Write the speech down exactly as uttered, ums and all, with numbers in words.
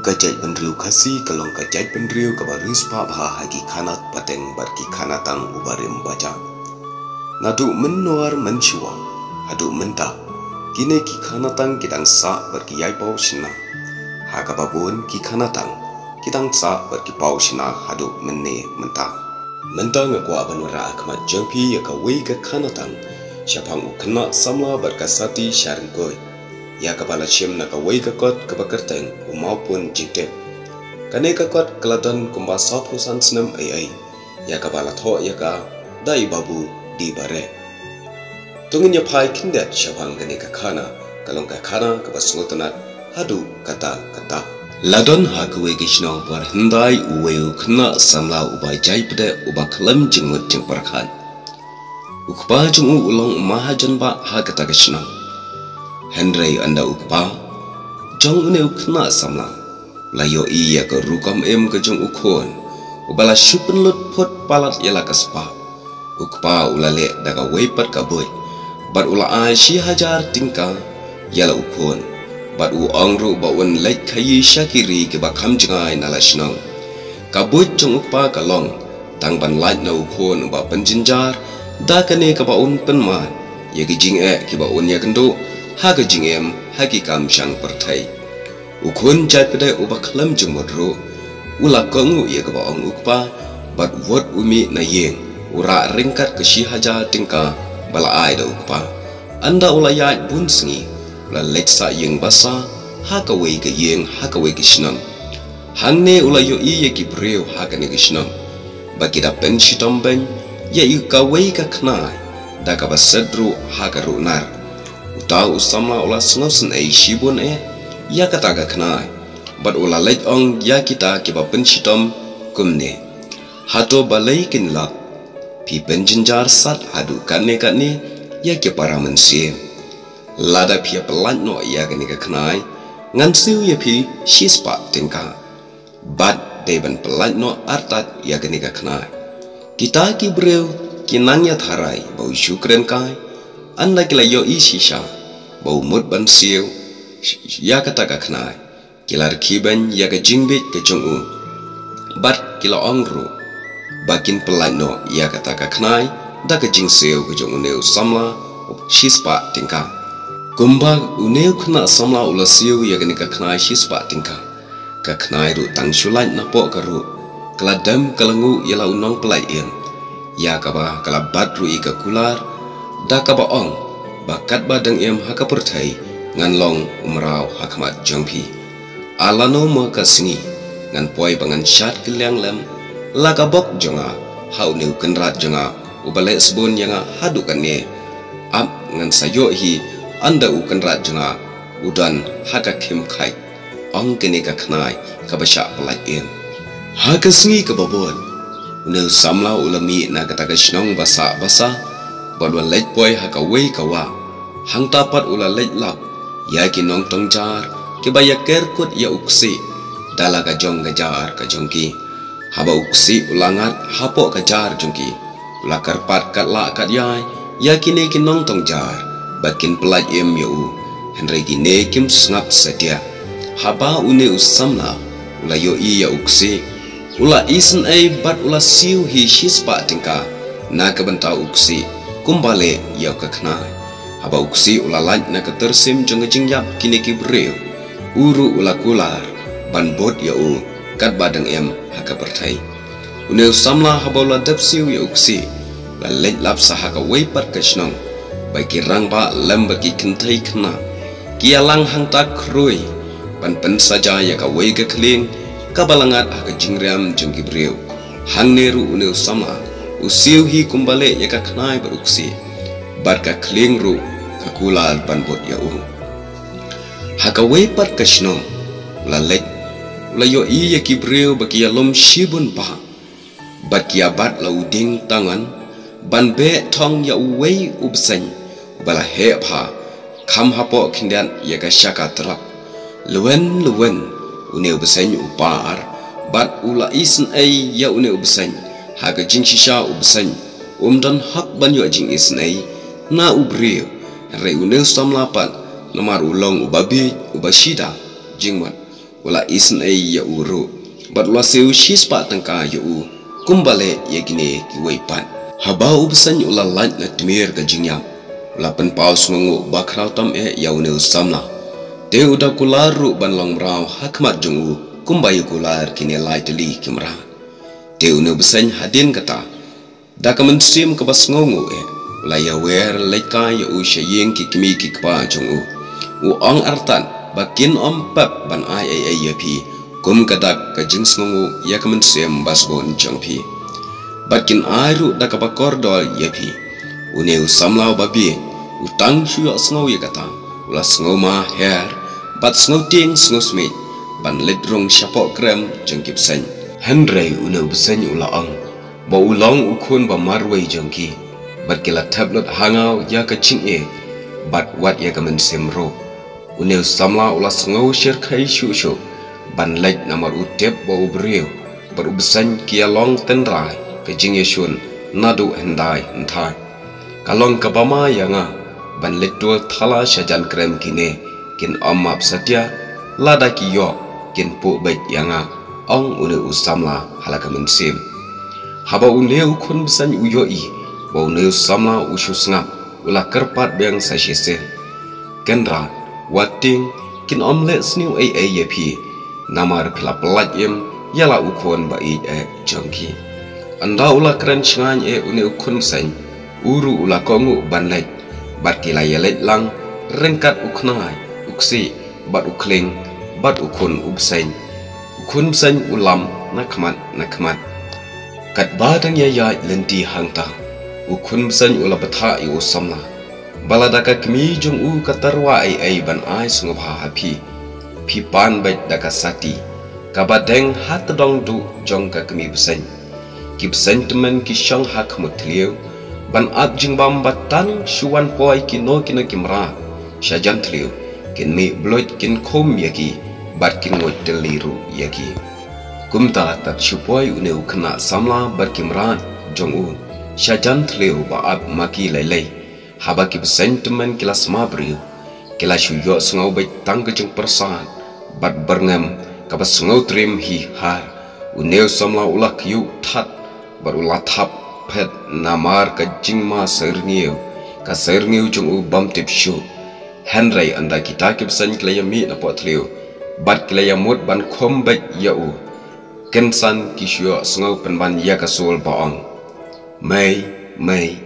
Ka jaitbynriew Khasi ka long ka jaitbynriew kaba riewspah bha ha ki khanat pateng bad ki khanatang uba rim ba jah. Naduh mynnor mynshuwa haduh mynta, kine ki khanatang ki dang sah bad ki ïai paw shna. Ha kaba bun ki khanatang ki dang sah bad ki paw shna haduh mynne mynta. Mynta nga kwah ban wanrah ha khmat jong phi ïa kawei ka khanatang shaphang u khynnah samla bad ka sati sha ryngkoit, ïa kaba la shim na kawei ka kot kaba kyrteng u Mawpun Jingtip. Kane ka kot ka la don kumba sawphew san snem ei ei, ïa kaba la thoh ïa ka da i Babu D. Bareh. To ngin ïa phai khyndiat shaphang kane ka khana, ka long ka khana kaba sngewtynnat haduh katta katta. La don ha kawei ka shnong por hyndai uwei u khynnah samla uba jaipdeh uba khlem jingmut jingpyrkhat. U kpa jong u u long u mahajon bah ha kata ka shnong. Hynrei ynda u kpa jong une u khynnah samla u la ïohi ïa ka rukom im ka jong u khun uba la shu pynlut phut palat ïa la ka spah, u kpa u la leh da kawei pat ka buit bad u la ai shi hajar tyngka ïa la u khun, bad u ong ruh ba un leit khaïi sha ki ri kiba kham jngai na la shnong. Ka buit jong u kpa ka long tang ban lait na u khun uba pynjynjar da kane kaba un pynman ïa ki jingeh kiba un ïakynduh ha ka jingim ha ki kam shang pyrthei. U khun jaipdeh uba khlem jingmut ruh u la kohnguh ïa kaba ong u kpa bad wat u mih na ïing u rah ryngkat ka shi hajar tyngka ba la ai da u kpa. Ynda u la ïaid bun sngi u la leit sah ïing basa ha kawei ka ïing ha kawei ka shnong. Hangne u la ïohi ïa ki briew ha kane ka shnong ba ki da pynshitom beiñ ïa kawei ka khnai da kaba set ruh ha ka ruhnar. Uta u samla u la sngewsynei shibun eh ïa kata ka khnai bad u la leit ong ïa kita kiba pynshitom kumne, hato balei kin lap? Phi pynjynjar sat haduh katne katne ïa ki para mynsiem. Lada phi ïa pyllait noh ïa kane ka khnai ngan siew ïa phi shispah tyngka. Bad dei ban pyllait noh artat ïa kane ka khnai. Kita ki briew ki nang ïatharai ba u shu kren kai. Ynda ki la ïohi shisha ba u mut ban siew ïa kata ka khnai, ki la rkhie beiñ ïa ka jingbieit ka jong u bad ki la ong ruh ba kin pyllait noh ïa kata ka khnai da ka jingsiew ka jong une u samla shispah tyngka. Kumba une u khynnah samla u la siew ïa kane ka khnai shispah tyngka, ka khnai ruh tang shu lait napoh ka ruh ka la dem ka la nguh ïa la u nongpyllait im, ïa kaba ka la bat ruh ïa ka kular da kaba ong ba katba dang im ha ka pyrthei ngan long u mraw ha khmat jong phi. A lano ma ka sngi ngan poi ba ngan shad kylliang lem la ka bok jong nga ha une u kynrad jong nga uba leh sbun ïa nga haduh kane. Ap ngan sa ïoh hi ynda u kynrad jong nga u don ha ka khim khaid, ong kane ka khnai kaba shah pyllait im. Ha ka sngi kaba bud une u samla u la mih na kata ka shnong basa basa bad u la leit poi ha kawei ka wah. Hangta pat u la leit lap ïa ki nongtong jar kiba ïa ker kut ïa u ksih da la ka jong ka jar ka jong ki. Haba u ksih u la ngat hapoh ka jar jong ki, u la kyrpad kat lah kat ïai ïa kine ki nongtong jar ba kin pyllait im ïa u, hynrei kine kim sngap satia. Haba une u samla u la ïohi ïa u ksih, u la isynei bad u la siew hi shispah tyngka na ka bynta u ksih kumba leh ïa ka khnai. Haba u ksih u la lait na ka tyrsim jong ka jingïap kine ki briew, u ruh u la kular ban bud ïa u katba dang im ha ka pyrthei. Une u samla haba u la dep siew ïa u ksih, u la leit lap sa ha kawei pat ka shnong ba ki rangbah lem bad ki kynthei khynnah ki ïalang hangta khrui ban pynsaja ïa kawei ka khlieng kaba la ngat ha ka jingriam jong ki briew. Hangne ruh une u samla u siew hi kumba leh ïa ka khnai bad u ksih, bad ka khlieng ruh ka kular ban bud ïa u. Ha kawei pat ka shnong u la leit, u la ïohi ïa ki briew ba ki ïalum shibun bah bad ki ïa bat la u dieng tangan ban beh thong ïa uwei u bseiñ uba la heh bha, kham hapoh khyndiat ïa ka shaka trap. Lwen lwen une u bseiñ u par bad u la isynei ïa une u bseiñ. Ha ka jingshisha u bseiñ um don hok ban ïoh jingisynei na u briew, hynrei une u samla pat namar u long uba bieit uba shida jingmut, U la isynei ïa u ruh, bad u la siew shispah tyngka ïa u, kumba leh ïa kine kiwei pat. Haba u bseiñ u la lait na tmier ka jingïap, u la pynpaw sngewnguh bakhraw tam eh ïa une u samla. Te u da kular ruh ban long mraw ha khmat jong u, kumba ïa kular kine lai tylli ki mrad. Te une u bseiñ hadien kata, da ka mynsiem kaba sngewnguh eh, u la ïawer leit kai ïa u sha ïing ki kmie ki kpa jong u. U ong artat ba kin ym pep ban ai ei ei ïa phi, kum ka dak ka jingsngewnguh ïa ka mynsiem ba sbun jong phi. Bad kin ai ruh da kaba kordor ïa phi. Une u samla uba bieit, u tang shu ïohsngew ïa kata, u la sngewma her, bad sngewtieng sngewsmiej, ban leit rung shapoh krem jong ki bseiñ. Hynrei une u bseiñ u la ong, ba u long u khun ba marwei jong ki, bad ki la thep lut ha nga ïa ka jingïeit, bad wat ïa ka mynsiem ruh. Une u samla u la sngew shyrkhei shuh shuh, ban leit namar u tip ba u briew, bad u bseiñ ki ïalong tynrai, ka jingïashun, naduh hyndai hynthai. Ka long kaba ma ïa nga, ban leit tul thala sha jan krem kine, kin ym map satia, lada ki ïoh, kin puh beit ïa nga, ong une u samla ha la ka mynsiem. Haba une u khun bseiñ u ïohi, ba une u samla u shu sngap, u la kyrpad biang sa shisien. Kynrad, wat tieng, kin ym leh sniew ei ei ïa phi, namar phi la pyllait im ïa la u khun ba ïeit eh jong ki. Ynda u la kren shngaiñ eh une u khun bseiñ, u ruh u la kohnguh ban leit, bad ki la ïaleit lang, ryngkat u khnai, u ksih, bad u khlieng, bad u khun u bseiñ. U khun bseiñ u lam na khmat na khmat. Katba dang ïaid lynti hangta, u khun bseiñ u la bthah ïa u samla, ba lada ka kmie jong u ka tyrwa ei ei ban ai sngewbha ha phi, phi pan beit da ka sati, kaba deng ha tdong duh jong ka kmie bseiñ. Ki bseiñ tymmen ki shong ha khmut thliew, ban ap jingbam ba tang shu wan poi kino kino ki mrad sha jan thliew, kin mih bluit kin khum ïa ki, bad kin nguid tylli ruh ïa ki. Kumta tad shu poi une u khynnah samla bad ki mrad jong u sha jan thliew ba ap ma ki lei lei. Haba ki bseiñ tymmen ki la sma briew, ki la shu ïohsngew beit tang ka jingpyrsad bad byrngem kaba sngew triem hi ha. Une u samla u la kyiuh that bad u la thap phet namar ka jingma syrngiew, ka syrngiew jong u bym tip shuh. Hynrei ynda kita ki bseiñ ki la ïamih napoh thliew, bad ki la ïamut ban khum beit ïa u, kynsan ki shu ïohsngew pynban ïa ka sur ba ong, "Mei, mei,